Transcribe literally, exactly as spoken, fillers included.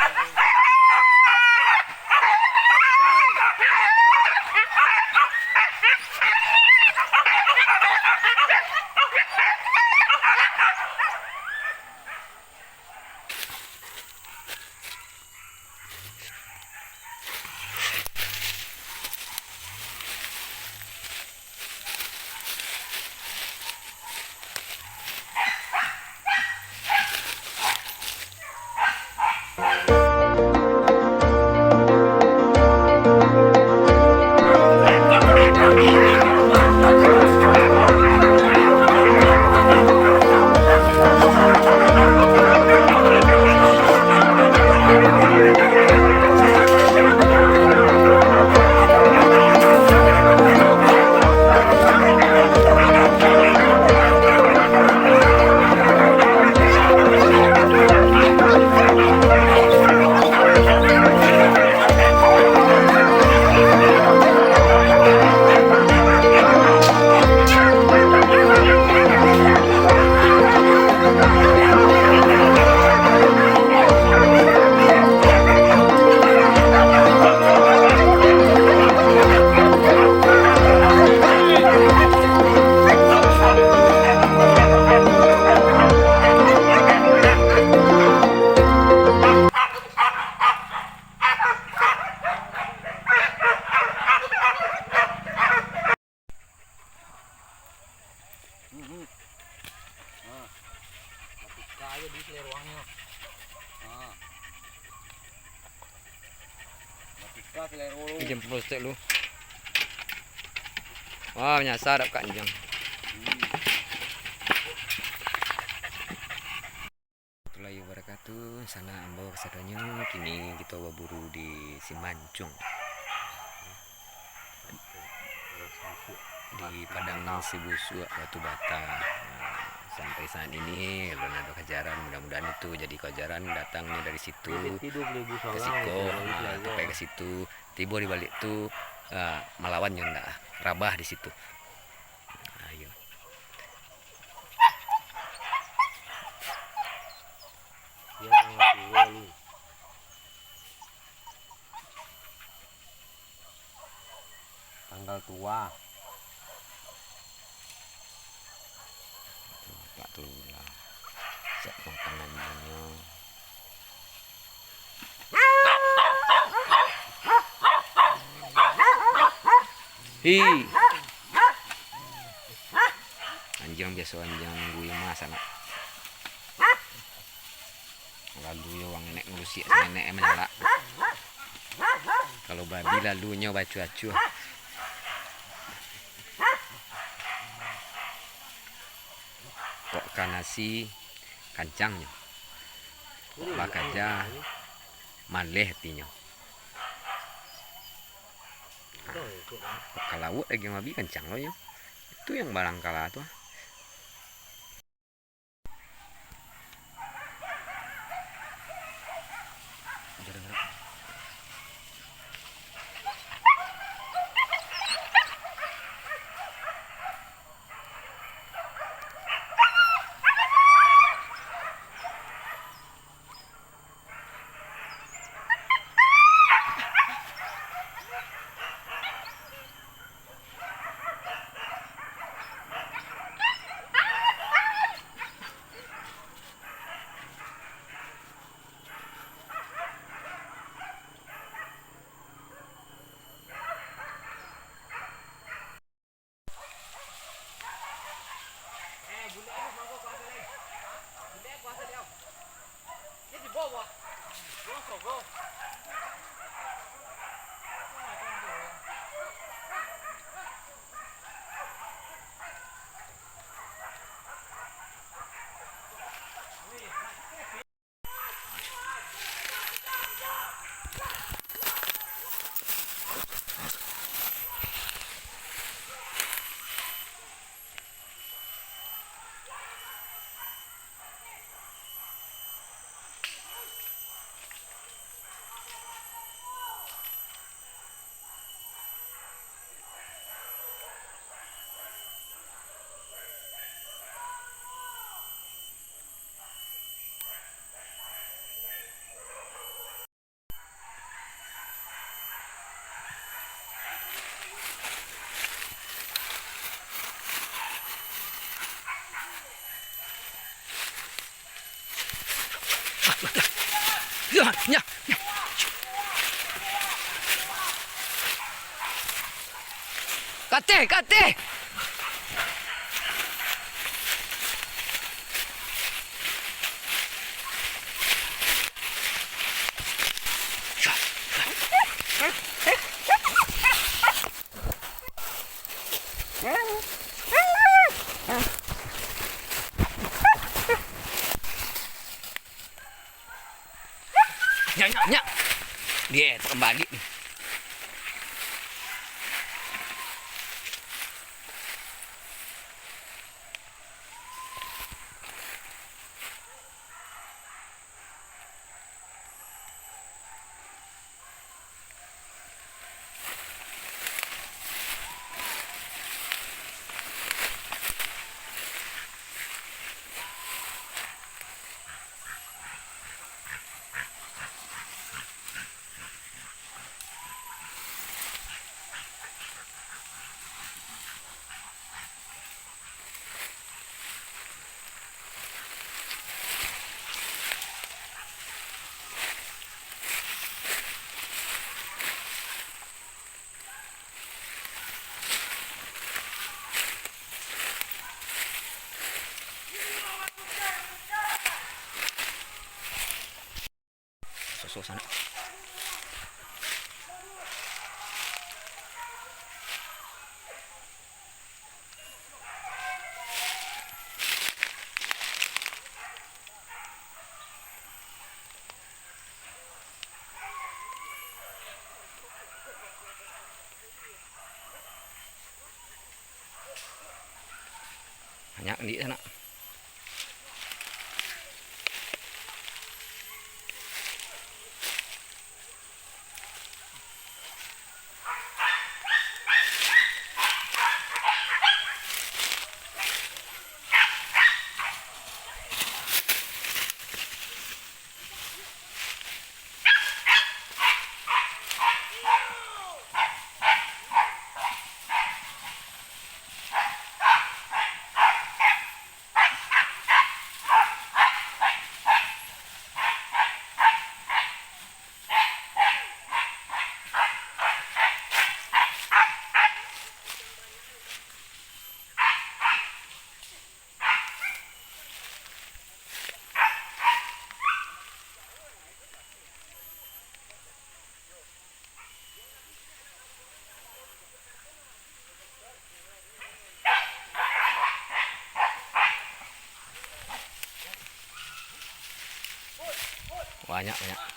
Mhm. Nah, batika aja di seleruangnyo. Nah. Batika selero lu. Pinjam plastik lu. Wah, nyasar dak kanjang. Hmm. Warahmatullahi wabarakatuh. Sanak ambo kasadonyo, kini kito baburu di Simancung, di Padang Sibusuak, Batu Bata. Sampai saat ini, alun ado kajaran. Mudah-mudahan itu jadi kajaran, datangnyo dari situ ka siko, ah, sampai ka situ. Tibo di baliak tu, ah, malawan nyo ndak, rabah di situ. Ayo. Iyo tanggal tua lu. Tanggal tua. Sak tu lah. Sak makan anjiangnyo. Hi. Anjiang biaso anjiang nunggu imah sanak. Lalu yo wang nenek ngurusi nenek manyalak. Kalau babi lalu nyo bacuah-cuah. Kok ka nasi kancang nyo. Kok bakaja maleh atinyo. Kok ka lauak lagi babi kancang lo nyo. Itu yang barangkala tu. Dah, nya. Kateh, kateh. Nyak, nyak, nyak. Dia takambali ni. Suasana. Banyak di sana. Banyak, banyak.